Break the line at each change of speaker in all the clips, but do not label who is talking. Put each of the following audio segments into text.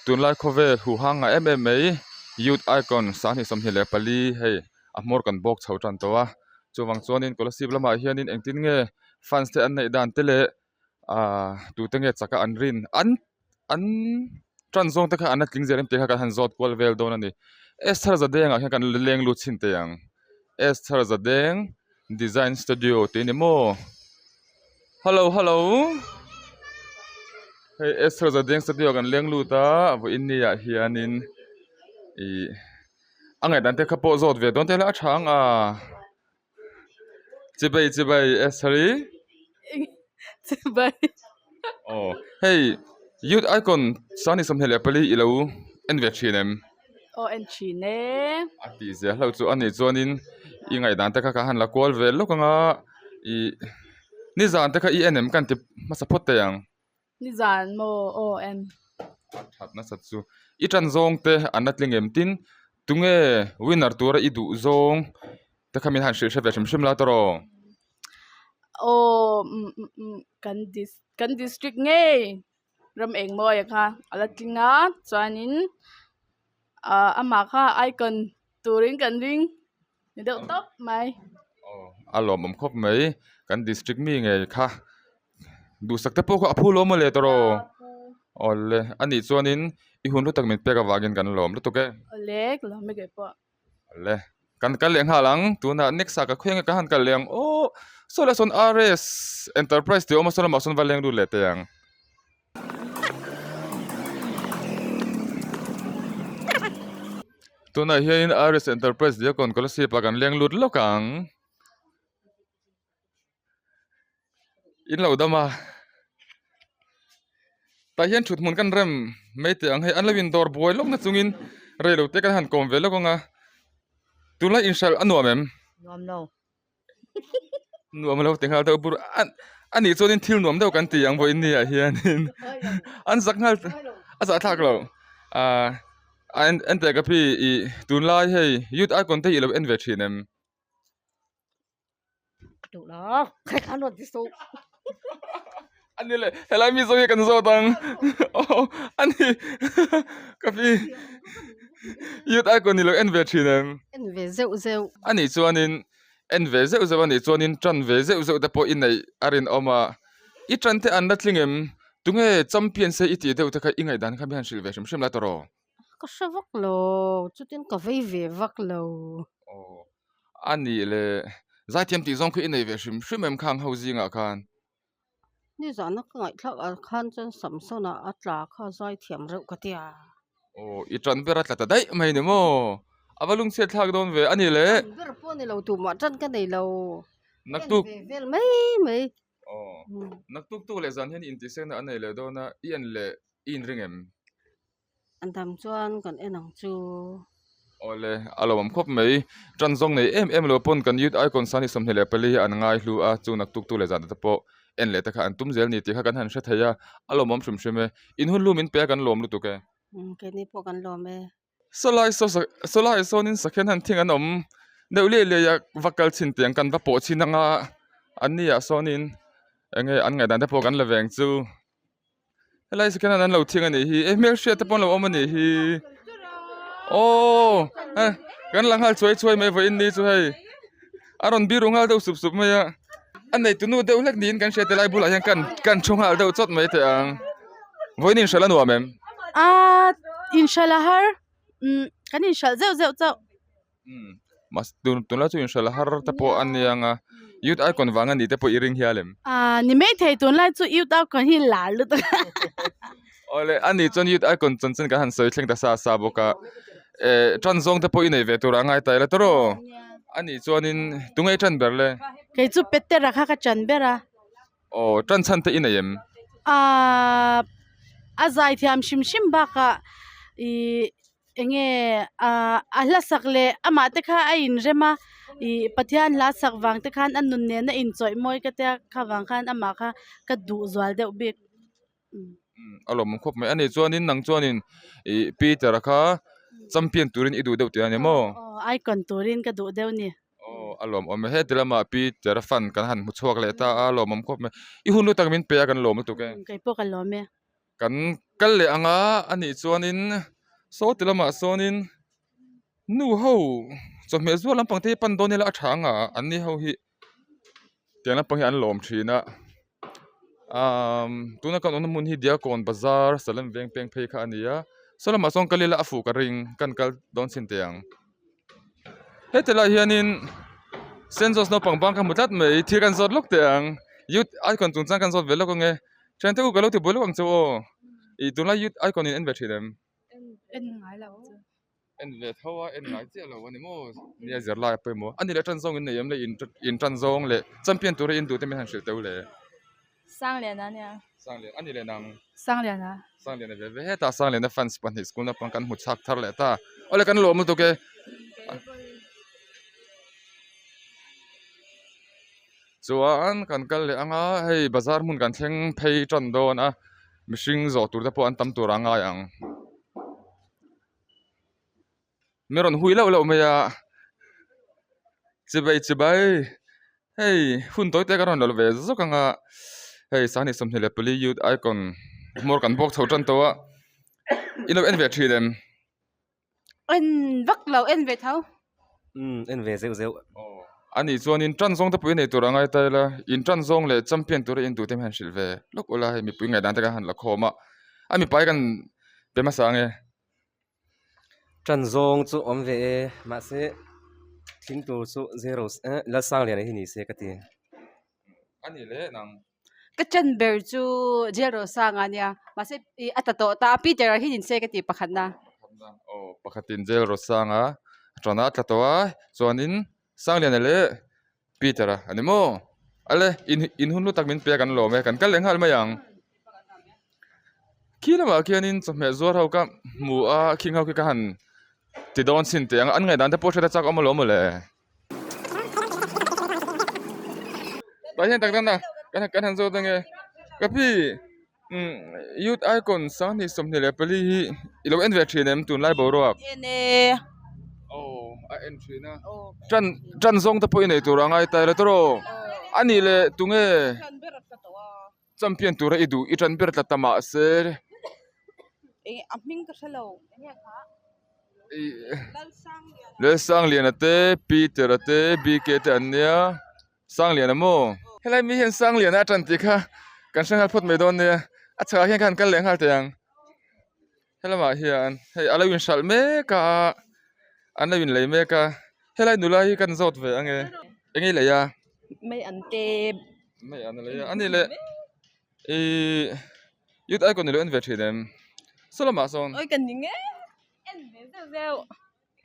Tunlai khawvel huhang ngah em em mai youth icon 2024 hei a hmawr kan bawk chho tan tawh a chuvang chuanin kolasib lamah hianin engtin nge fans te an neih dan te leh ahh tute nge chaka an rin an an tan zawng te kha an la tling zel em tih kha kan han zawt kual vel dawn a ni Esther Zadeng ah hian kan la leng lut chhin teh ang Esther Zadeng design studio tih a ni maw hello hello hei Esther Zadeng studio kan leng lut a vawiin ni ah hianin ih a ngaihdan te kha pawh zawt ve dawn te ila a tha ang a. Chibai chibai Esther i.
Chibai.
Aw hei youth icon 24 i lo en ve thin em?
Aw en thin e.
A tih zia hlauh chu a nih chuanin i ngaihdan te kha ka han la kual ve lawk anga ih nizan te kha i en em ka han ti hmasa phawt thei ang.
Nizan maw aw en.
A that nasat chu. I tan zawng te an la tling em tin tunge winner tura i duh zawng te kha min han hrilh hre ve hrim hrim la tawh.
Aw kan dis kan district ngei ram eng mawia kha a la tling a chuanin ah amah kha icon turin kan ring ni deuh tawp mai.
Aw a lawmawm khawp mai kan district mi ngei kha. Duhsak te pawh kha a phu lo mawle tawh awle a nih chuanin i hun lutak min pek avangin kan lawm lutuk e.
Awle ka lawm e keipawh.
Awle kan kal leh nghal ang tunah next ah ka khawi ange ka han kal leh ang aw saw lai sawn RS enterprise tih a awm a saw lamah sawn va leng lut leh teh ang. Tunah hianin RS enterprise Diakon Kolasib ah kan leng lut lawk ang. In lo dam a tah hian thut hmun kan rem mai teh ang hei an lo in dawr buai lawk na chungin rei lo te kan han kawm ve lawk ang a tunlai inhralh a nuam em
nuam lo
nuam lo ti nghal deuh bur a a nih chuanin thil nuam deuh kan ti ang vawiin ni ah hianin an zak nghal a zah thlak lo ah a en teh ka pi ih tunlai hei youth icon te hi i lo en ve thin em.
Duh lo, khai khan rawn ti suh.
Ani le, helai mi zawng hi kan zawt ang. Aw, ani ka pi youth icon i lo en ve thin em?
En ve zeuh zeuh.
Ani chuanin en ve zeuh zeuh anih chuanin tan ve zeuh zeuh te pawh i neih a rinawm a. I tan te an la tling em? Tunge champion se i tih deuh te kha i ngaihdan kha mi han hrilh ve hrim hrim la tawh rawh.
Ka hre vak lo, chutin ka vei ve vak lo.
Aw, a nih le, zaithiam tih zawng khi i nei ve hrim hrim em khang ho zingah khan?
Nizana ka ngaihthlak ah khan chuan Samsona a tla kha zaithiam reuh ka tia.
Aw, i tan ber a tla ta daih mai ni maw? A va lungchhiat thlak dawn ve, a nih le.
Tan ber pawh ni lo, tumah tan ka nei lo.
Naktuk.
En ve vel mai mai.
Aw, naktuk tuk leh zan hian intisakna a nei leh dawn a, i en leh i inring em?
An dam chuan kan en ang chu.
Awle, a lo awm khawp mai. Tan zawng nei em em lo pawn kan youth icon 24 hi an ngai hlu a, chu naktuk tu leh zan te pawh en leh te kha an tum zel ni tih kha kan han hre thei a, a lawmawm hrim hrim e. In hun lu min pe a kan lawm lutuk e.
Umm keini pawh kan lawm e.
Sawlai saw sawlai sawnin sakhian han thing an awm deuh liai liai a, va kal chhin tiang kan va pawh chhin anga an ni ah sawnin eng nge an ngaihdan te pawh kan la veng chu. Helai second hand an lo thing a nih hi e hmelhriat te pawh an lo awm a nih hi aww kan la nghal chuai chuai mai vawiin ni chu hei a rawn biru nghal deuh sup sup mai a a neitu nu deuh hlek niin kan hria te lai bulah hian kan kan thu nghal deuh chawt mai teh ang vawiin inhralh a nuam em?
Aaa inhralh a har kan inhralh zeuh zeuh chauh.
Mahse tunlai chu inhralh har te pawh a nia ang a youth icon vang a ni te pawh i ring hial em?
Aaa ni maithei tunlai chu youth icon hi lar lutuk a.
Awle a nih chuan youth icon chanchin kan han sawi thleng ta sa sa bawk a eh tan zawng te pawh i nei ve tur a ngai ta ila tawrh aw a nih chuanin tunge i tan ber le?
Kei chu Petera kha ka tan ber a.
Aw tan chhan te i nei em?
Aaa a zaithiam hrim hrim bakah ih Enge ah a hla sak leh amah te kha a inrem a ih Pathian hla sak vang te khan a nun nen a inchawih mawi ka tia kha vang khan amah kha ka duh zual deuh bik.
A lawmawm khawp mai a ni chuanin nang chuanin ih Peter-a kha champion turin i duh deuh tih a ni maw?
Aw icon turin ka duh deuh a ni.
Aw a lawmawm e heti lama Peter-a fan kan han hmu chhuak leh ta a lawmawm khawp mai i hun lu tak min pe a kan lawm lutuk e.
Keipawh ka lawm e.
Kan. kal leh ang a anih chuanin saw ti lamah sawnin nu ho chawhmeh zuar lampang te hi pan dawn ila a tha ang a an ni ho hi tiang lampang hi an lawm thin a ahh tuna kan awmna hmun hi Diakkawn bazar Salem veng peng phei kha a ni a saw lamah sawn kal ila a fuh ka ring kan kal dawn chhin teh ang. Heti lai hianin Saint George naupang bang ka hmu tlat mai thil kan zawt lawk teh ang youth icon chungchang kan zawt ve lawk ange thiante u ka lo ti buai lawk ang che u aw ih tunlai youth icon in en ve thin em?
En ngai lo chu.
En ve tho a en ngai chiah lo a ni maw nia zir lai a pawimawh a ni leh tan zawng in nei em le in tan zawng leh champion tura in duh te min han hrilh teuh le.
Sangliana ania.
Sangliana a ni leh nang.
Sangliana.
Sangliana ve ve hetah Sangliana fans pahnih school naupang kan hmu chhak thar leh ta. Awle kan lawm lutuk e. Chuan kan kal leh anga hei bazar hmun kan thleng phei tan dawn a mihring zawh tur te pawh an tam tur a ngai ang. Mi rawn hui loh loh mai a chibai chibai hei hun tawi te ka rawn lawlh ve zawk ang a hei sanghnih 24 youth icon hmawr kan bawk chho tan tawh a i lo en ve thin em?
En vak lo en ve tho.
Umm en ve zeuh zeuh.
Anih chuanin tan zawng te pawh i nei tur a ngai ta ila in tan zawng leh champion tura in duh te hian hrilh ve lawk ula hei mipui ngaihdan te kan han la khawm a a mipai kan pe hmasa ang e.
Tan zawng chu awm ve e mahse thing tur chu zero eh Lalsangliana hi ni se ka ti.
A ni leh nang.
Ka chan ber chu jail Rosanga ania mahse ih a ta tawh ta a Peter ah hian in se ka ti pakhatna.
Aw pakhatin jail Rosanga a tana a tla tawh a chuanin Sangliana leh Peter a ani maw ale in in hun hlu tak min pek an lawm e kan kal leh nghal mai ang khi lamah khianin chawhmeh zuar ho ka hmu a khing ho khi ka han ti dawn chhin teh ang a an ngaihdan te pawh hriat a chak awm alawm mawle tah hian tak tak na kan han zawt ange ka pi umm youth icon sanghnih 24 hi i lo en ve thin em tunlai boruak
en e
aw a en thin a tan tan zawng te pawh i nei tur a ngai ta ila tawrh a nih leh tunge champion tura i duh i tan ber tlat ta mahse
a hming ka hre lo
Lalsangliana te Peter a te BK te an nia. Sangliana maw? Helai mi hian Sangliana a tan tih kha kan hre nghal phawt mai dawn nia. A chhakah hian khan kal leh nghal teh ang. Helamah hian hei a lo inhralh mek a, an lo inlei mek a. Helai nula hi kan zawt ve ang e. Eng i lei a?
Mai an te.
Mai an a lei a. Ani leh ih youth icon i lo en ve thin em? Saw lamah sawn.
Oi ka ning e. En ve zeuh zeuh.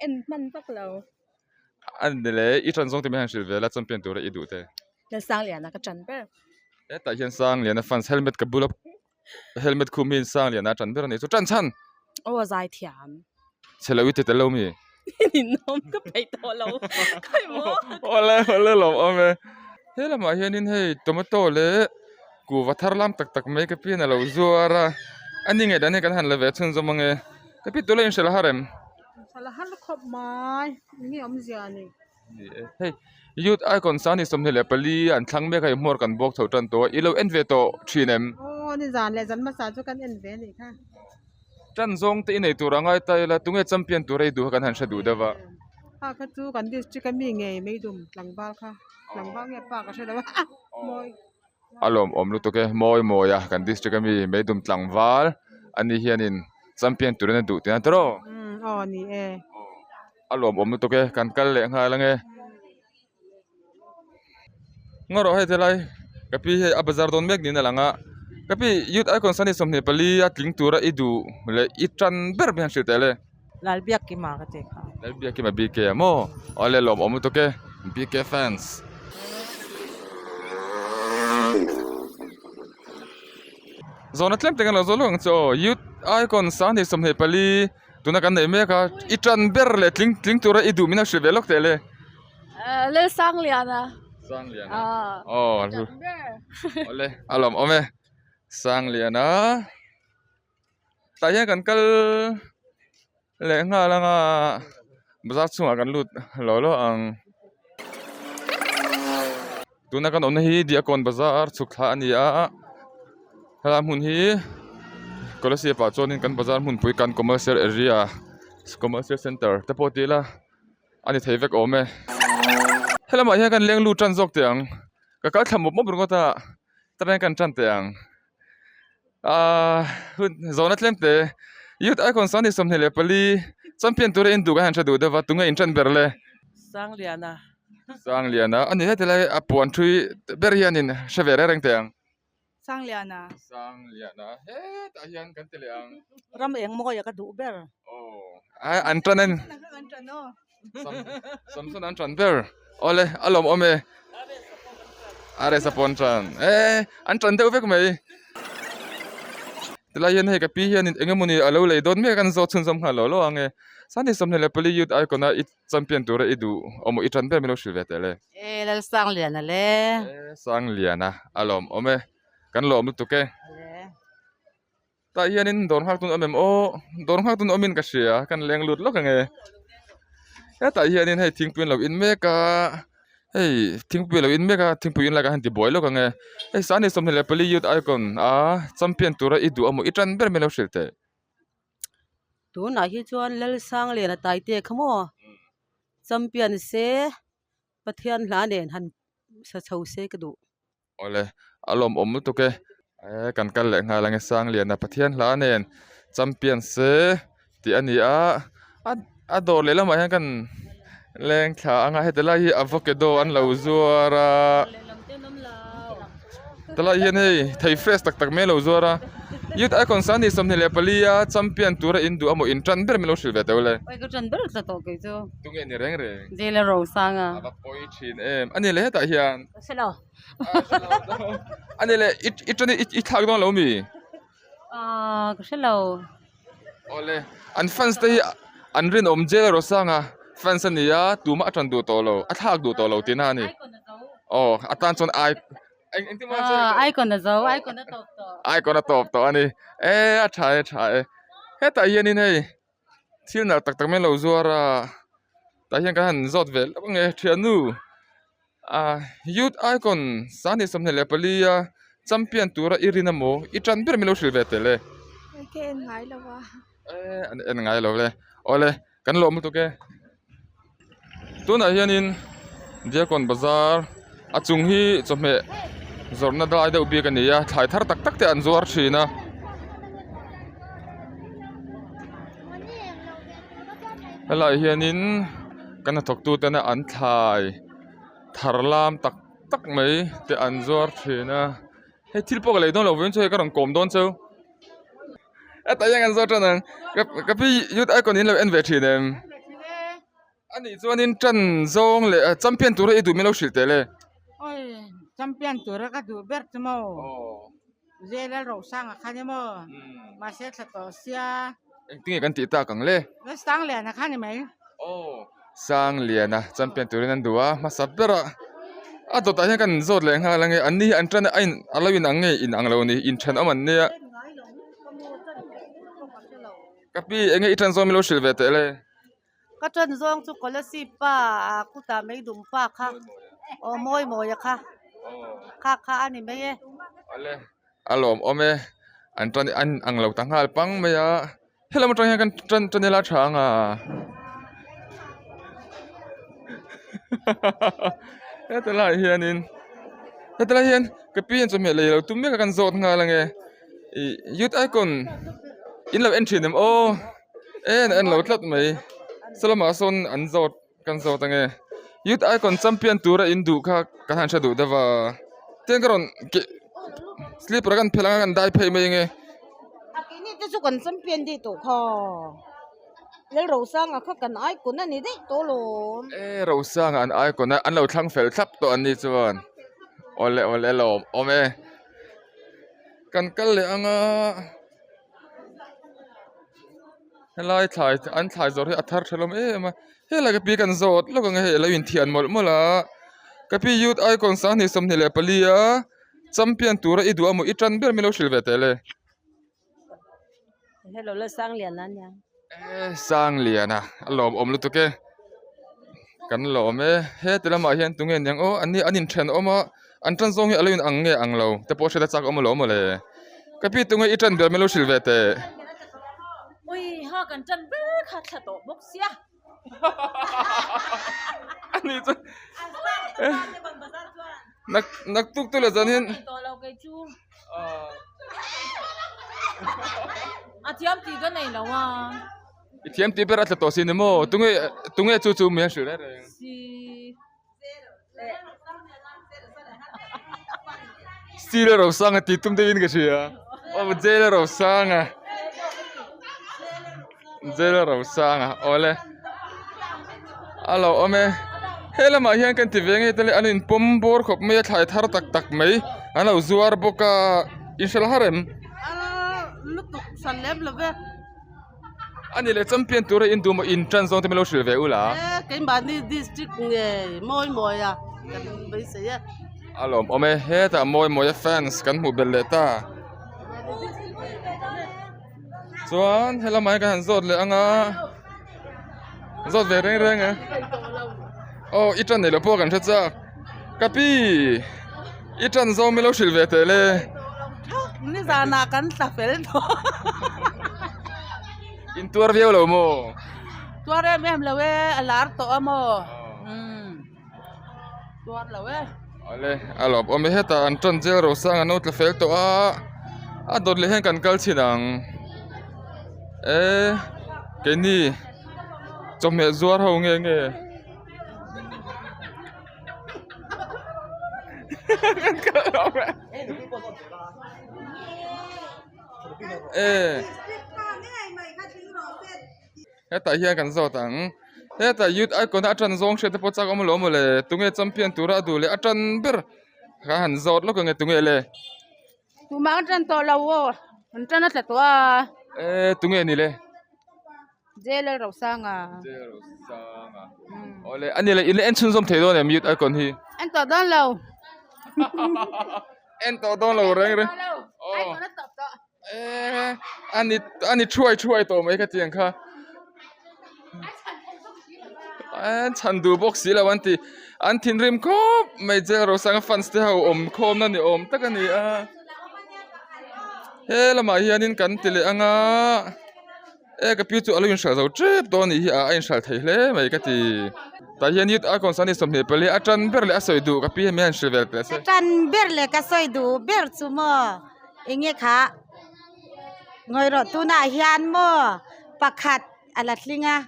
En hman vak lo.
A ni le, i ṭan zawng te mai han hrilh ve la champion tura i duh te.
Lalsangliana ka ṭan ber.
Hetah hian Sangliana fans helmet ka bula helmet khum hian Sangliana a ṭan ber a ni chu ṭan chhan.
Aw zaithiam.
Chhe lo i ti tel lo mi?
Ninawm ka peih tawh lo. Khawi maw?
Awle awle lawm awm e. He lamah hianin hei tomato leh kuhva thar lam tak tak mai ka pian a lo zuar a, a ni ngei dan hi kan han la ve chhunzawm ange. Ka pi tula inhrilh har em?
Inhrilh har khawp mai, enge awmzia a ni?
Ni e, hei youth icon sang ni 24 an thlang mek a hei hmuar kan bawk chho tan tawh a, i lo en ve tawh thin em?
Aw ni zan leh zan hmasa chu kan en ve a nih kha.
Tan zawng te i nei tur a ngai ta ila tunge champion tur a i duh kha kan han hre duh deuh a.
Kha kha chu kan district a mi ngei mai dum tlangval kha tlangval nge pa ka hre lo a mawi.
A lawmawm lutuk e mawi mawi a kan district a mi mai dum tlangval ani hianin champion turin a duh tihna tawrh.
Umm aw ni e.
A lawmawm lutuk e kan kal leh nghal ange. Ngaw rawh hei tilai ka pi hei a bazar dawn mek niin a lang a ka pi youth icon sani 24 a tling tura i duh leh i tan ber mai han hrilh teh le.
Lalbiakkima ka ti kha.
Lalbiakkima BK a maw awle lawmawm lutuk e BK fans. Zawhna tlem te kan lo zawh lawk ang che aw youth icon sani 24 Tuna kan nei mek a, i tan ber leh tling tling tura i duh min a hrilh ve lawk teh le.
Lalsangliana.
Sangliana. Aw.
Tan ber.
Awle, a lawm awm e. Sangliana. Tah hian kan kal leh nghal anga bazar chhungah kan lut lo lo ang. Tuna kan awmna hi Diakkawn bazar chhuk thla a ni a, helai hmun hi. Kolasib ah chuanin kan bazar hmunpui kan commercial area commercial center te pawh ti ila a ni thei vek awm e. Helamah hian kan leng lut tan zawk teh ang ka kal thla mawp mawp ringawt a train kan tan teh ang ahh hun zawhna tlem te youth icon 24 champion tura induh kan han hre duh deuh va tunge in tan ber le.
Sangliana.
Sangliana a ni heti lai a puan thui ber hianin hre ve reng reng teh ang.
Sangliana.
Sangliana hetah hian kan ti leh ang.
Ram eng mawia ka duh ber.
Aw a an tan en.
An tan aw.
Samson an tan ber. Awle a lawm awm e. Aresa pawh an tan. E an tan deuh vek mai. Tilai hian hei ka pi hianin eng emawni a lo lei dawn mek a kan zawt chhunzawm nghal lo lo ang e. Sani 24 youth icon a i Champion tura i duh awm i tan ber min lo hrilh ve teh le.
E Lalsangliana le.
E Sangliana a lawm awm e. Kan lawm lutuk e. Tah hianin dawr nghak tun awm em aw dawr nghak tun awmin ka hria kan leng lut lawk ang e. Hetah hianin hei thingpui an lo in mek a hei thingpui a lo in mek a thingpui in lai ka han ti buai lawk ang e. Hei 24 youth icon a champion tura i duh amaw i tan ber min lo hrilh teh.
Tunah hi chuan Lalsangliana Taite kha maw champion se Pathian hla nen han sa chho se ka duh.
Awle a lawmawm lutuk e e kan kal leh nghal ang e Sangliana Pathian hla nen champion se tih a ni a a dawr leh lamah hian kan leng thla ang a heti lai hi avocado an lo zuar a tilai hian hei thei fresh tak tak mai a lo zuar a youth icon 24 a champion tura in duh a maw in tan ber min lo hrilh ve teuh le
Oi ka tan ber tla tawh kei chu
tunge ni reng reng
Jailer Rosanga
a va pawi thin em a ni leh hetah hian
Ka hre lo
a ni leh i tan i thlak dawn lo mi
Ahh ka hre lo.
Awle an fans te hi an rinawm jail Rosanga fans a ni a tumah a tan duh tawh lo a thlak duh tawh lo tihna a ni aw a tan chuan ai eng engtin maw
Aw icon a zo icon a tawp tawh
icon a tawp tawh a ni e a tha e a tha e hetah hianin hei thil nalh tak tak mai a lo zuar a tah hian kan han zawt ve lawk ange thiannu Ah youth icon 24 a champion tura i rin amaw i tan ber min lo hrilh ve tel e.
Ka en ngai lo a.
Eh an en ngai lo le. Awle kan lawm lutuk e. Tunah hianin Diakon bazar a chung hi chawhmeh zawrhna dai deuh bik a ni a thlai thar tak tak te an zuar thin a. Helaiah hianin kan hnathawktu tena an thlai thar lam tak tak mai te an zuar thin a hei thil pawh ka lei dawn loh vangin chu hei ka rawn kawm dawn cheu hetah hian kan zawt tan ang ka pi youth icon in lo en ve thin em anih chuanin tan zawng leh champion tura i duh min lo hrilh teh le
awi champion tura ka duh ber chu maw Zela Rosanga kha ni maw mahse thla tawh sia
engtin nge kan tih tak ang le
Sangliana kha ni mai
aw Sangliana champion turin an duh a hmasa ber a a dawtah hian kan zawt leh nghal ange an ni hi an tan a in a lo in ang nge in ang lo ni inthenawm an nia ka pi enge i tan zawng min lo hrilh ve teh le.
Ka tan zawng chu Kolasib pa ah kutah mai dum pa kha aw mawi mawi a kha kha kha a ni mai e.
Awle a lawm awm e an tan an ang lo ta nghal pang mai a helam atang hian kan tan tan ila tha ang a heta lai hianin heta lai hian ka pi hian chawhmeh lei lo tum mek a kan zawt nghal ange ih youth icon in lo en thin em aw. En en lo tlat mai salamah sawn an zawt kan zawt ange youth icon champion tura in duh kha kan han hre duh deuh a tiang ka rawn ke slipper kan phelh anga kan dai phei mai ange.
A keini te chu kan champion dih tawh kha Lalrosanga kha kan icon a ni daih tawh alawm.
E Rosanga an icon a an lo thlang fel thlap tawh an ni chuan awle awle lawm awm e kan kal leh anga. Helai thlai an thlai zawrh hi a thar tha hlawm em a helai ka pi kan zawt lawk ang e hei a lo inthian mawlh mawlh a ka pi youth icon 24 a champion tura i duh a maw i tan ber min lo hrilh ve teh le.
Hello la Sangliana a nia.
E Sangliana a lawmawm lutuk e kan lawm e heti lamah hian tunge niang aw an ni an inthen awm a an tan zawng hi a lo in ang nge ang lo te pawh hriat a chak awm alawm mawle. Ka pi tunge i tan ber mai lo hrilh ve teh.
Ui ha kan tan ber kha thla tawh bawk sia.
Ani chu nak nak tuk tu le zan hian.
Tawh lo kei chu. A thiam tih ka nei lo a.
I thiam tih ber a tla tawh si ni maw? Tunge tunge chu chu mi a hrilh reng reng.
Si.
Steel a ro sang a tih tum deuhin ka hria. Aw jail a ro sang a. Jail a ro sang a awle. A lo awm e. He lamah hian kan ti ve ngei te le an inpawm bawr khawp mai a thlai thar tak tak mai an lo zuar bawk a inhralh har em?
Lutuk hran lem lo ve.
A ni leh champion tura in duh maw in tan zawng te min lo hrilh ve ula.
E keimahni district nge mawi mawi a kan beisei e.
A lawm awm e hetah mawi mawi a fans kan hmuh belh leh ta. Chuan helamah hian kan han zawt leh ang a zawt ve reng reng e. Aw i tan nei loh pawh kan hre chak. Ka pi i tan zawng min lo hrilh ve teh le.
Nizanah kan tla fel tawh.
In tuar viau lo maw?
Tuar em em lo e, a lar tawh a maw? Umm tuar lo e.
Awle a lawm awm e hetah an tan jail rosang an lo tla fel tawh a, a dawt leh hian kan kal chhin ang. E keini chawhmeh zuar ho nge nge. Hetah hian kan zawt ang hetah youth icon a tan zawng hriat te pawh chak awm alawm mawle tunge champion tura a duh leh a tan ber kha han zawt lawk ange tunge le.
Tumah an tan tawh lo aw an tan a tla tawh a.
E tunge ni le.
Jail Rosanga.
Jail Rosanga. Awle ani le in la en chhunzawm thei dawn em youth icon hi.
En tawh dawn lo.
En tawh dawn lo reng reng.
Icon a tawp tawh.
E ani ani thuai thuai tawh mai ka tiang kha. An chhan duh bawk si lo an ti. An thinrim khawp mai Jail Rosanga fans te ho awm khawmna ni awm tak a ni a. He lamah hianin kan ti leh ang a. E ka pi chu a lo inhralh zo tep tawh a nih hi a a inhralh thei hle mai ka ti. Tah hian youth icon sani 24 a tan ber leh a sawi duh ka pi hi mi han hrilh vel teh se.
A tan ber leh ka sawi duh ber chu maw enge kha ngawi rawh tunah hian maw pakhat a la tling a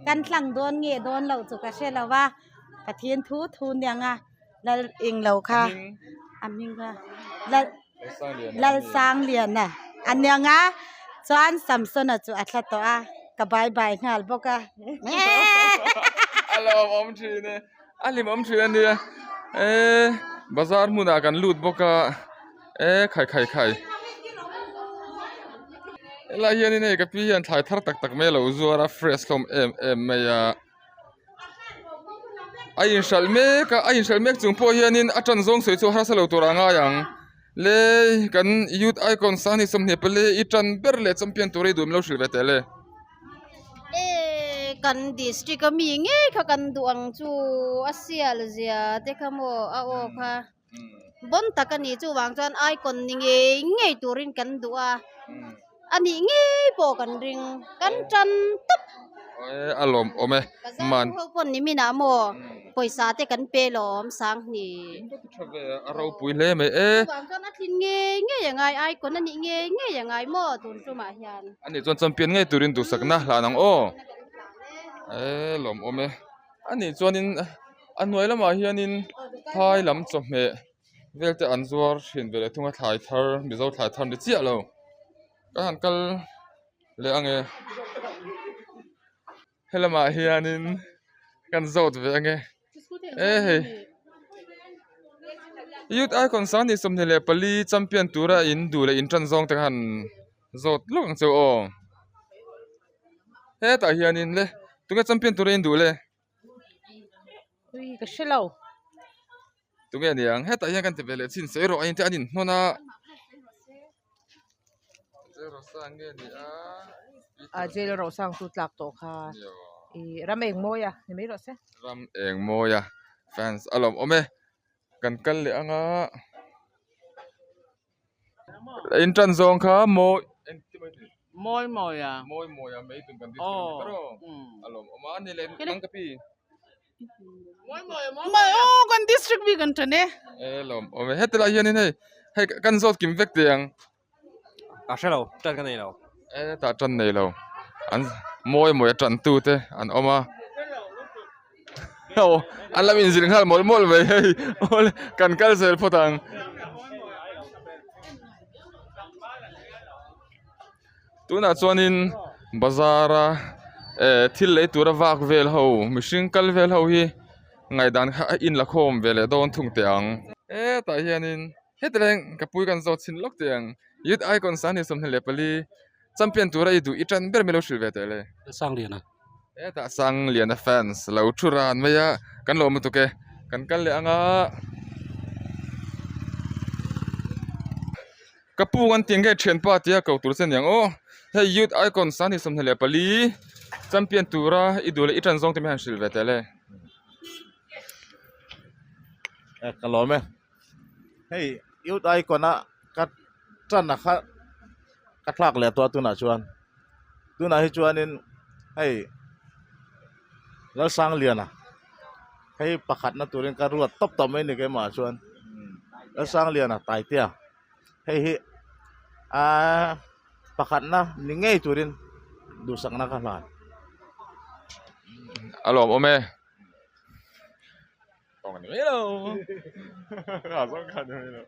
kan tlang dawn nge dawn loh chu ka hre lo va Pathian thu thu nia nga lal eng lo kha a hming kha lal Lalsangliana a nia nga chuan Samsona chu a thla tawh a ka bye bye nghal bawk a
a lawm awm thin e a hlim awm thin a nia e bazar hmunah kan lut bawk a e khai khai khai helai hianin hei ka pi hian thlai thar tak tak mai a lo zuar a fresh hlawm em em mai a. A inhralh mek a a inhralh mek chung pawh hianin a tan zawng sawi chu harsa lo tur a ngai ang le kan youth icon sang ni 24 i tan ber leh champion tur hi duh min lo hrilh ve teh le.
E kan district a mi ngei kha kan duh ang chu a sial zia te kha maw a aw kha bon tak a ni chuvang chuan icon ni ngei ngei turin kan duh a a nih ngei pawh kan ring kan tan tawp
a lawm awm e
man ho pawn ni minah maw pawisa te kan pe lawm sanghni
a ropui hle mai e
chuvang chuan a thlin ngei ngei a ngai icon a nih ngei ngei a ngai maw tun tumah hian
ani chuan champion ngei turin duhsakna hlan ang aw e lawm awm e. A nih chuanin a hnuai lamah hianin phai lam chawhmeh vel te an zuar thin ve leh thung a thlai thar mizo thlai thar ni chiah lo ka han kal leh ange helamah hianin kan zawt ve ange e hei youth icon 24 champion tura in duh leh in tan zawng te kha han zawt lawk ang che u aw. Hetah hianin le tunge champion tura in duh le?
Ui ka hre lo.
Tunge ni ang hetah hian kan ti ve leh chin sawi rawh a in te an inhnawn a. Jail Rosang nge ni a?
A Jail Rosang chu tlak tawh kha. I ram eng mawi a ni mai rawh se.
Ram eng mawi a fans a lawm awm e. Kan kal leh ang a. In tan zawng kha maw
Mawi mawi a.
Mawi mawi a mai tun kan district ni tawh rawh. A lawm awm a ni leh nang ka pi.
Mawi mawi a mawi mawi a.
Aw kan district bik an tan e.
E lawm awm e heti lai hianin hei hei kan zawt kim vek teh ang.
Ka hre lo tan ka nei lo.
E tah tan nei lo an mawi mawi a tan tu te an awm a. Aw an lo inzir nghal mawlh mawlh mai hei awle kan kal zel phawt ang. Tunah chuanin bazar a eh thil lei tura vak vel ho mihring kal vel ho hi ngaihdan kha a inla khawm ve leh dawn thung teh ang. Hetah hianin heti leng ka pui kan zawt chhin lawk teh ang youth icon sanghnih 24 champion tura i duh i tan ber mai lo hrilh ve teh le.
Sangliana.
Hetah Sangliana fans lo thu ran mai a kan lo lutuk e kan kal leh ang a. Ka pu an tih nge thianpa tia ko tur che niang aw hei youth icon sanghnih 24 champion tura i duh leh i tan zawng te mai han hrilh ve teh le.
Ka lawm e hei youth icon a ka tan a kha ka thlak leh tawh a tunah chuan tunah hi chuanin hei Lalsangliana hei pakhatna turin ka ruat tawp tawp mai a ni keimah ah chuan Lalsangliana Taitea hei hi aaa pakhatna ni ngei turin duhsakna ka hlan.
A lawmawm e. Tawng a ni mai lo. A zawng kha a ni mai lo.